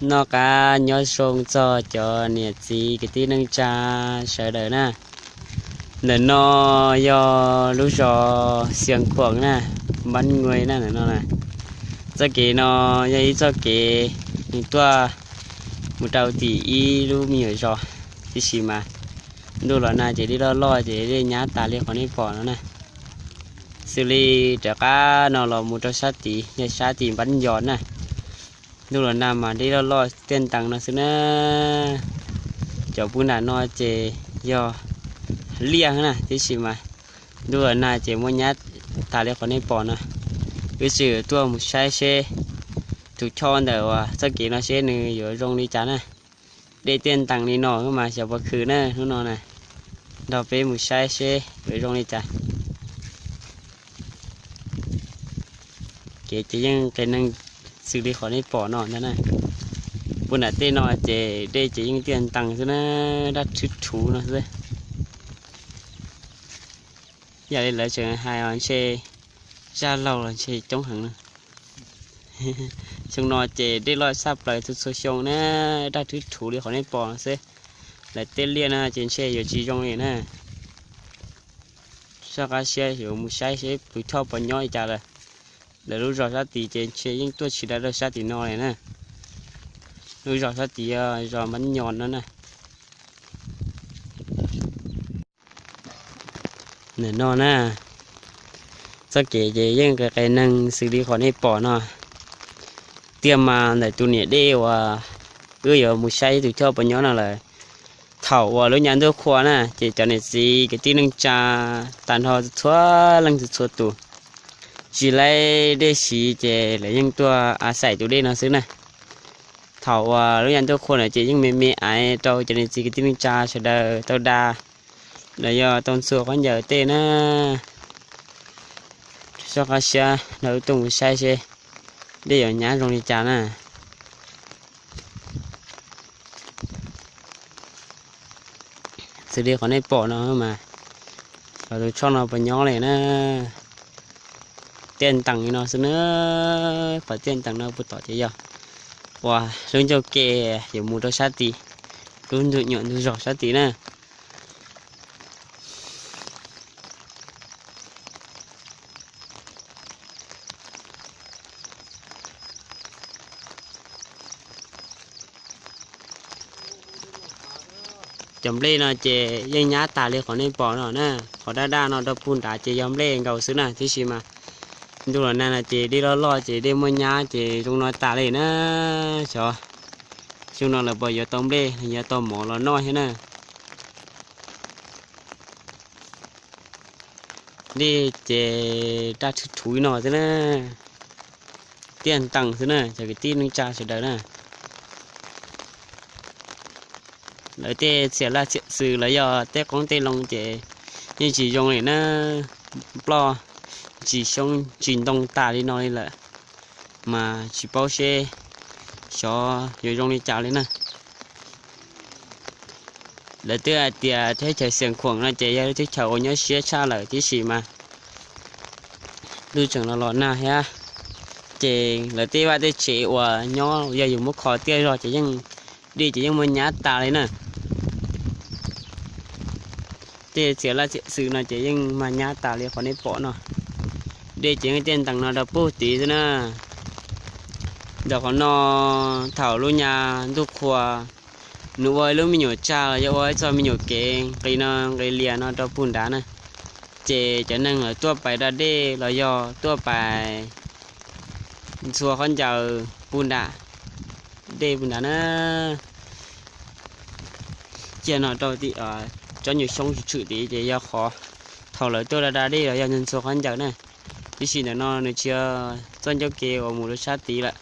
Noj qab nyob zoo txog cov niam txiv kwv tij neej tsa sawv daws na. Ntawm no yog lub zos Xias Khuam na, Npab Nyuj na, ntawm no na. Txoj kev no yog ib txoj kev nws tuaj mus rau tim ib lub me nyuam zos, tiam sis mas ntuj los nag ces dej loj loj ces dej nyab tas li qhov nej pom no na. Xws li rov qab no los mus rau sab tid, yog sab tim Npab Nyuj na. Ntuj los nag mas dej loj loj tiaj ntees no xwb na. Cov pug nram no ces yog liaj na, tiam sis mas ntuj los nag ces muab nyab tas li qhov nej pom no. Wb tseem yuav tuaj mus saib seb tus choj ntawm uas txoj kev no seb nws yuav zoo li cas na. Dej tiaj ntees li no mas xyov puas khwv na hnub no na. Nrog peb mus saib seb yuav zoo li cas. Kev ces yeej qias neeg xws li qhov nej pom no ntag na. Pug nram tej no ces dej ces yeej tiaj ntees xwb na, daj rhwv rhuv no xwb. Yam li lawv tseem hais os, ntshe zaj laug los ntshe coob heev na. Xyoo no ces dej loj tshaj plaws txhua txhua xyoo na, daj rhwv rhuv li qhov nej pom no xwb. Lawv tej liaj no ces ntshe yuav tsis zoo li na. Soj qab siab yuav mus saib seb tus choj puas nyob li cas lawm. Lawv lub zos sab tid ces ntshe yeej tuaj tsis dai rau sab tim no li na. Lub zos sab tid yog zos Npab Nyuj no na. Ntawm no na, txoj kev ces yeej qias qias neeg xws li qhov nej pom no. Tiag mas ntawm tus niam dej uas wb yuav mus saib tus choj puas nyob no lawm. Thaum uas lub nyab ntuj qhua na ces cov niam txiv kwv tij neej tsa tag nrho txhua leej txhua tus tsis laib dej siv ces lawv yeej tuaj a xaim tus dej no xwb na. Thaum uas lub nyab ntuj qhua na ces yeej me me aiv rau cov niam txiv kwv tij neej tsa sawv daws tau da los yog tau ntxhua khaub ncaws tej na. Soj qab siab nrog wb tuaj mus saib seb dej yuav nyab zoo li cas na. Xws li qhov nej pom no mas, tus choj no puas nyob li na. Tiaj ntees li no xwb na. Qhov tiaj ntees no puag tom ces yog uas lub ncauj ke yuav mus rau sab tid, lub ntug nyuam ntug zos sab tid na. Cov nplej no ces yeej nyab tas li qhov nej pom no na. Qhov daj daj no rau puag nrad ces yog nplej nkaus xwb na, tiam sis mas ntuj los nag no ces dej loj loj ces dej muaj nyab ces zoo no tas li na. Xyov xyoo no lawv puas yuav tau nplej los yuav tau mov los noj thiab na. Dej ces daj rhwv rhuv li no xwb na, tiaj ntees xwb na cov kwv tij neej tsa sawv daws na. Lawv tej txhiam laj txhiam xws los yog tej qoob tej loo ces yeej tsis zoo li na. Ploj tsis xyoob tsis ntoo tas li no li lawm, mas tsis paub seb xyov yuav zoo li cas li na. Lawv twb hais tias teb chaws Xias Khuam no ces yog lub teb chaws uas nyob siab tshaj lawm tib si mas ntuj tseem los los nag thiab, ces lawv tej vaj tej tsev uas nyob yog yus muab kho tiaj zog ces yeej, dej ces yeej muaj nyab tas li na. Tej txhiam laj txhiam xws no ces yeej mag nyab tas li qhov nej pom no. Dej ces yeej tiaj ntees no rau puag tid xwb na. Ntawm qhov no thaum lub nyab ntuj qhua, nws ua ib lub me nyuam tsag los yog ua ib txoj me nyuam kev nqis no nqis lias no rau puag nrad na, ces cov neeg lawv tuaj pais da dej los yog tuaj pais ntxhua khaub ncaws puag nrad, dej puag nrad na. Cia no rau tim tsob nyuag xyoob tshwm tshwm tid ces yog qhov thaum lawv tuaj da da dej los yog ntxhua khaub ncaws na. Tiam sis ntawm no nws tsis yog txoj ncauj ke uas mus rau sab tid lawm,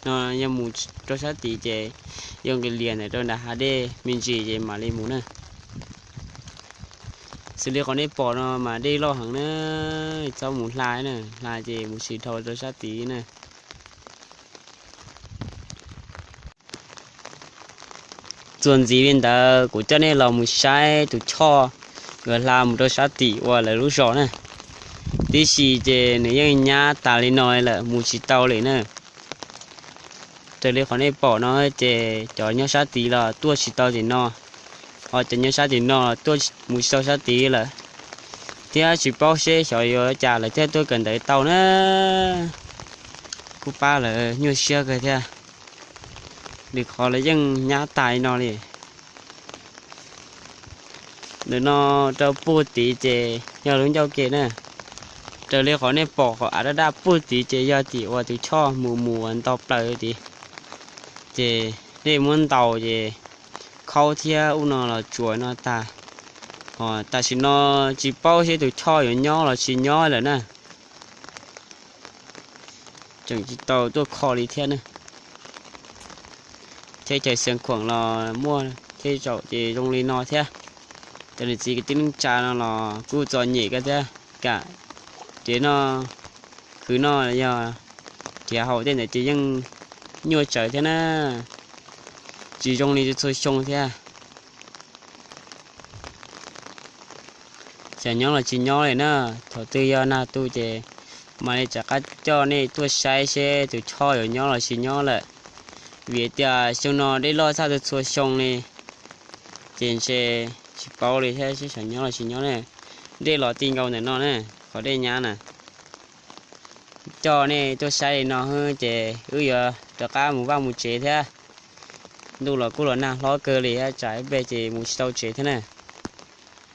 no yog mus rau sab tid ces yog nqis lias ntawm rau nram hav dej me ntsis ces mam li mus na. Xws li qhov nej pom no mas dej loj heev na, txhob mus hla na, hla ces mus tsis dhau rau sab tid na. Txuas ntxiv li ntawd kuv coj nej los mus saib tus choj yuav hla mus rau sab tim uas lawv lub zos na. Tib si ces nws yeej nyab tas li no lawm mus tsis tau li na. Raws li qhov nej pom no ces cov nyob sab tid los tuaj tsis tau tim no, ho cov nyob sab tim no tuaj mus tsis tau sab tid lawm, thiab tsis paub seb xyov yuav ua cas lawv thiaj tuaj kawm ntawv tau na. Kuj pab lawv nyuaj siab kawg thiab, lwm qhov lawv yeej nyab tas li no li. Ntawm no rau puag tid ces yog lub ncauj ke na. Raws li qhov nej pom qhov av daj daj puag tid ces yog tim uas tus choj mus mus nto plaws tid, ces nej muab ntaus ces khaub thiab ub no los tsuas no tag. Ho tam sim no tsis paub seb tus choj yuav nyob los tsis nyob lawm na. Tseem tsis tau tuaj kho li thiab na. Teb chaws Xiav Khuam los muaj thiab zaum ces zoo li no thiab. Cov niam txiv kwv tij neej tsa no los kuj txom nyem kawg thiab, kam kev noj, khwv noj yog kev haus tej ntawd ces yeej nyuaj tsawv thiab na. Tsis zoo li txhua xyoo thiab. Xyov nyob los tsis nyob li na. Thaum twg yog nag tu ces mam li rov qab coj nej tuaj saib seb tus choj yuav nyob los tsis nyob lawm. Vim tias xyoo no dej loj tshaj txhua xyoo li, ces ntshe tsis paub li thiab seb xyov nyob los tsis nyob ne. Dej los ti nkaus ntawm no ne, qhov dej nyab na. Coj nej tuaj saib li no xwb ces wb yuav rov qab mus vaj mus tsev thiab. Ntuj los kuj los nag hlob kawg li thiab, tsam ib pliag ces mus tsis tau tsev thiab na.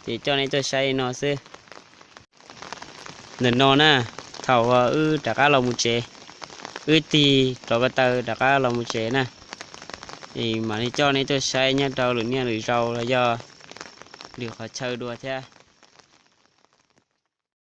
Ces coj nej tuaj saib li no xwb. Ntawm no na, thaum wb rov qab los mus tsev, wb tig rov ko taw rov qab los mus tsev na, es mam li coj nej tuaj saib nyob rau lwm niaj lwm zaus los yog lwm qhov chaw dua thiab.